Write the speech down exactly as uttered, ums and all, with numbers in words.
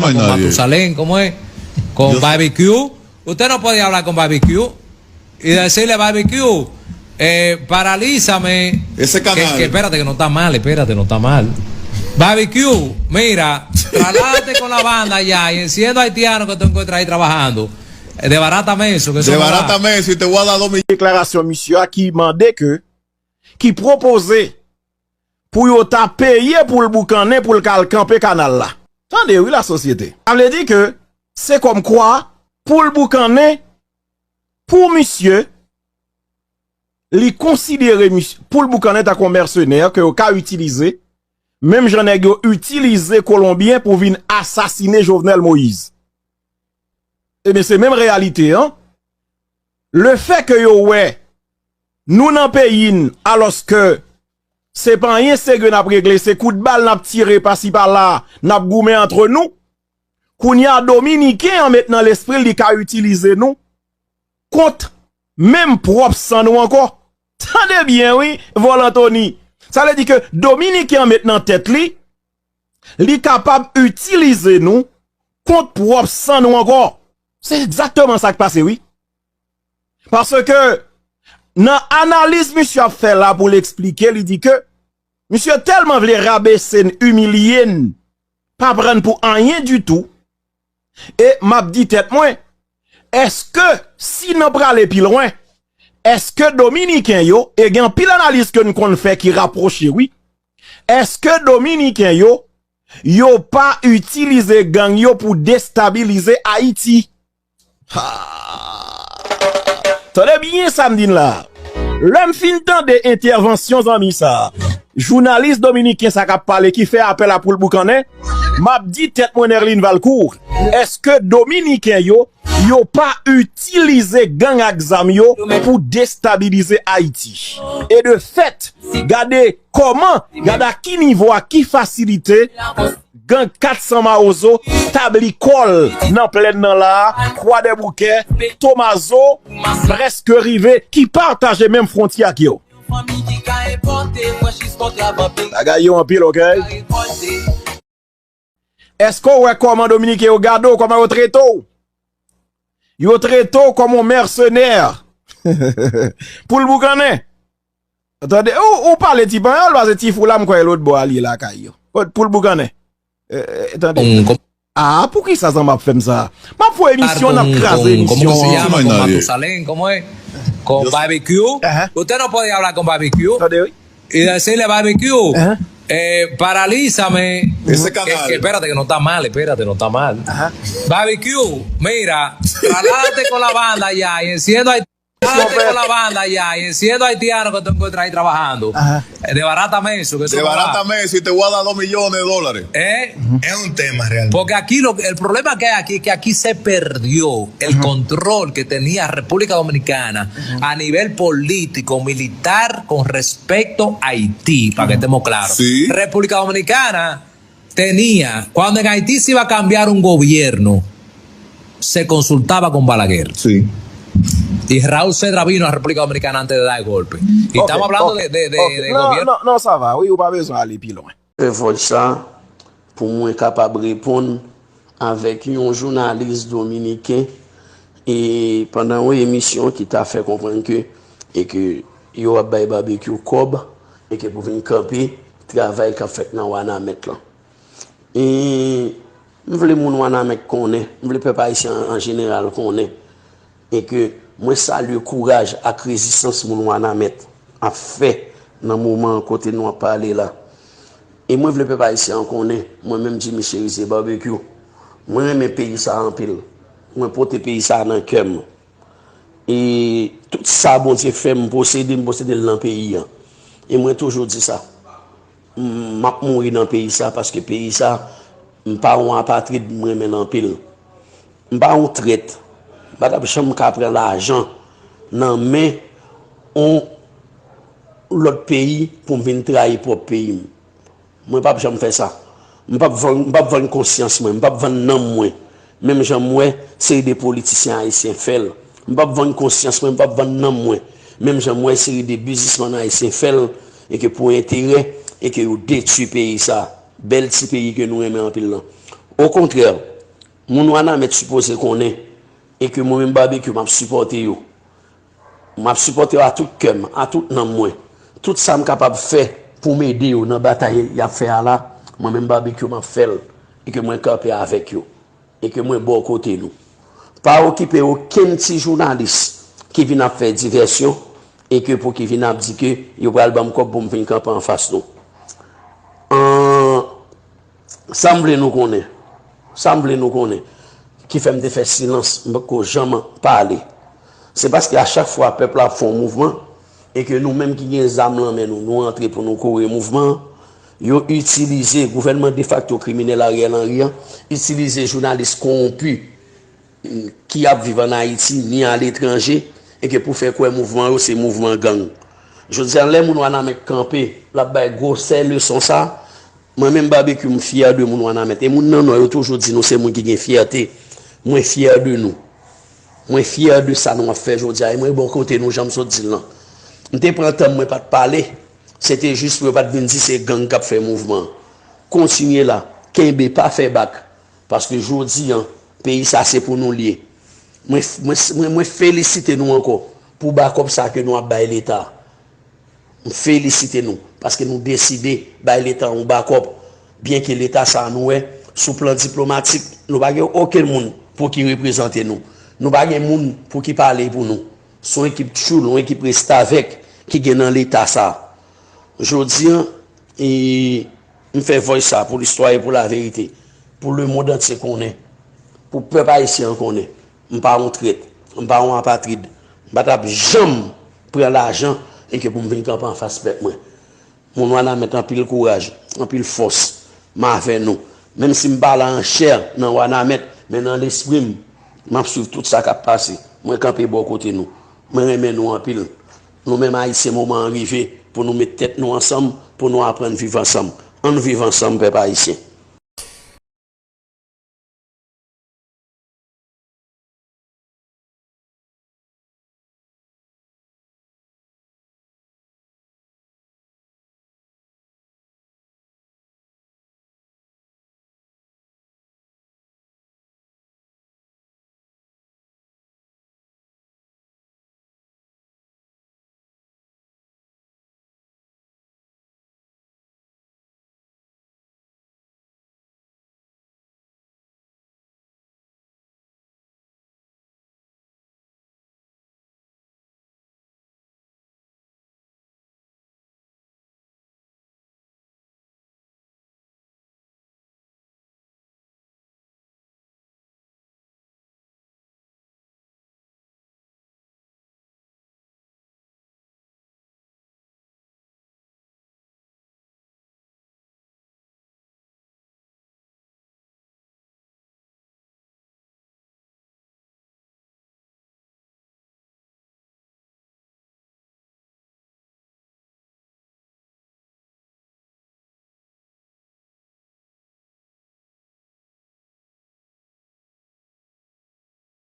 Con Matusalén, ¿cómo es? Con Barbecue. Usted no podía hablar con Barbecue y decirle, Barbecue, eh, paralízame. Ese canal. Que, que, espérate, que no está mal, espérate, no está mal. Barbecue, mira, trasládate con la banda allá y enciendo haitianos que tú encuentras ahí trabajando. Eh, desbarátame eso, que eso no va. Desbarátame eso y te voy a dar dos millones. Deklarasyon misye a ki mande ke, ki pwopoze pou yo ta peye pou l boukannen pou l ka al kanpe kanal la. Tande wi, lasosyete. Sa vle di ke se kòmkwa pou l boukannen, pou misye, li konsidere misye, pou l boukannen tankou yon mèsenè ke yo ka itilize, menm jan nèg yo itilize Kolonbyen pou vin asasine Jovenel Moïse. Ebyen, se menm reyalite an. Lefè ke yo wè nou nan peyi n, alòske se pa anyen serye n ap regle, se kout bal n ap tire pasi pala, n ap goumen antre nou. Kounye a, Dominiken an met nan lespri l li ka itilize nou kont menm pwòp san nou ankò. Tande byen wi, Vòlantoni. Sa vle di ke Dominiken an met nan tèt li, li kapab itilize nou kont pwòp san nou ankò. Se egzakteman sa k pase wi. Paske nan analiz misye ap fè la pou l eksplike, li di ke misye tèlman vle rabese n, imilye n, pa pran n pou anyen ditou. E m ap di tèt mwen, èske si n prale pi lwen, èske Dominiken yo, e gen anpil analiz ke n konn fè ki rapwoche wi, èske Dominiken yo, yo pa itilize gang yo pou destabilize Ayiti? Ha! Tande byen sa m di n la. Lè m fin tande entèvansyon zanmi sa, jounalis dominiken sa k ap pale ki fè apèl a pou l boukannen, m ap di tèt mwen Nerline Valcourt, èske Dominiken yo, yo pa itilize gang ak zam yo pou destabilize Ayiti? E de fèt, gade kòman, gade a ki nivo, a ki fasilite gang kat san Mawozo tabli kò l nan plèn nan la a, Kwadèboukè, Tomazo, prèske rive, ki pataje menm fwontyè ak yo. Bagay yo anpil, oke? Èske w wè kòman Dominiken yo gade w, kòman yo trete w? Yo trete w kòm yon mèsenè pou l boukannen. Tande, ou, ou pale ti panyòl, paske ti fou la, m kwè lòt bò a li ye lakay yo. Pou l boukannen. Eh, eh, tande. Ah, poukisa zanmi ap fè m sa? M ap fè emisyon, n ap kraze emisyon an. Con Matusalén, ¿cómo es? Con Barbecue. Usted no podía hablar con Barbecue. Tande, wi. Y decirle, Barbecue, eh, paralízame. Ese canal. Que, que, espérate, que no está mal, espérate, no está mal. Barbecue, mira, trasládate con la banda allá y enciendo ahí. Trasládate con la banda allá y enciendo haitianos que tú encuentras ahí trabajando. Eh, desbarátame eso, que eso no va. Desbarátame eso y te voy a dar dos millones de dólares. ¿Eh? Es un tema realmente. Porque aquí lo, el problema que hay aquí es que aquí se perdió el control que tenía República Dominicana a nivel político, militar, con respecto a Haití, para que estemos claros. Sí. República Dominicana tenía, cuando en Haití se iba a cambiar un gobierno, se consultaba con Balaguer. Sí. Y Raúl Cedra vino a República Dominicana antes de dar el golpe. Y estamos hablando de, de, de, de gobierno. Non, non, sa va, wi, ou pa bezwen ale pi lwen. Fè vòj sa pou mwen kapab reponn avèk yon jounalis dominiken, e pandan yon emisyon ki ta fè konprann ke, e ke yo ap bay Barbecue kòb, e ke pou vin kanpe travay k ap fèt nan Wanament lan. E m vle moun Wanament konnen, m vle pèp ayisyen an, an jeneral konnen, e ke mwen salye kouraj ak rezistans moun Wanament ap fè nan moman an kote nou ap pale la. E mwen vle pèp ayisyen an konnen, mwen menm Jimmy Chérizier Barbecue, mwen renmen peyi sa a anpil. Mwen pote peyi sa a nan kè m. E tout sa Bondye fè m posede, m posede l nan peyi an. E mwen toujou di sa. M, m ap mouri nan peyi sa, paske peyi sa, m pa yon apatrid, m renmen l anpil. M pa yon trèt. M pa t ap janm ka pran lajan nan men yon lòt peyi pou m vin trayi pwòp peyi m. Mwen p ap janm fè sa. M p ap vann, m p ap vann konsyans mwen, m p ap vann nanm mwen. Menm jan m wè seri de politisyen ayisyen fè l. M p ap vann konsyans mwen, m p ap vann nanm mwen. Menm jan m wè seri de biznismann ayisyen fè l, e ke pou enterè, e ke yo detwi peyi sa. Bèl ti peyi ke nou renmen anpil lan. Okontrè, moun Wanament sipoze konnen e ke mwen menm Babekyou m ap sipòte yo. M ap sipòte yo a tout kè m, a tout nanm mwen. Tout sa m kapab fè pou m ede yo nan batay y ap fè a la, mwen menm Babekyou m ap fè l e ke mwen kanpe avèk yo e ke mwen bò kote nou. Pa okipe okenn ti jounalis ki vin ap fè divèsyon e ke pou ki vin ap di ke yo pral ban m kòb pou m vin kanpe anfas nou. An, sa m vle nou konnen, sa m vle nou konnen, ki fè m te fè silans, m poko janm pale. Se paske a chak fwa pèp la ap fè yon mouvman, e ke nou menm ki gen zam nan men nou, nou antre pou nou kore mouvman an, yo itilize gouvènman defakto kriminèl Ariel Henry an, itilize jounalis kowonpi ki ap viv ann Ayiti ni aletranje, e ke pou fè kwè mouvman yo se mouvman gang. Jodi a, lè moun Wanament kanpe, l ap bay gwosè leson sa, mwen menm Babekyou, m fyè de moun Wanament. E moun nan Nò yo toujou di nou se moun ki gen fyète. Mwen fyè de nou. Mwen fyè de sa nou ap fè jodi a. E mwen bò kote nou, jan m sot di l lan. M te pran tan m, mwen pa t pale. Se te jis pou yo pa t vin di se gang k ap fè mouvman an. Kontinye la. Kenbe, pa fè bak. Paske jodi a, peyi sa se pou nou l ye. Mwen, mwen, mwen, mwen felisite nou ankò pou bakòp sa ke nou ap bay Leta. M felisite nou paske nou deside bay Leta yon bakòp. Byenke Leta sa a nou wè, sou plan diplomatik, nou pa gen okenn moun pou ki reprezante nou. Nou pa gen moun pou ki pale pou nou. Se yon ekip tchoul, yon ekip restavèk ki gen nan Leta sa a. Jodi a, e, m fè voice sa pou listwa e pou laverite, pou lemonn antye konnen, pou pèp ayisyen an konnen. M pa yon trèt, m pa yon apatrid. M pa t ap janm pran lajan e ke pou m vin kanpe anfas pèp mwen. Moun Wanament, anpil kouraj, anpil fòs. M avè nou. Menm si m pa la an chè nan Wanament, men nan lespri m, m ap swiv tout sa k ap pase. Mwen kanpe bò kote nou. Mwen renmen nou anpil. Nou menm Ayisyen, moman an rive pou nou met tèt nou ansanm, pou nou aprann viv ansanm. Ann viv ansanm, pèp ayisyen.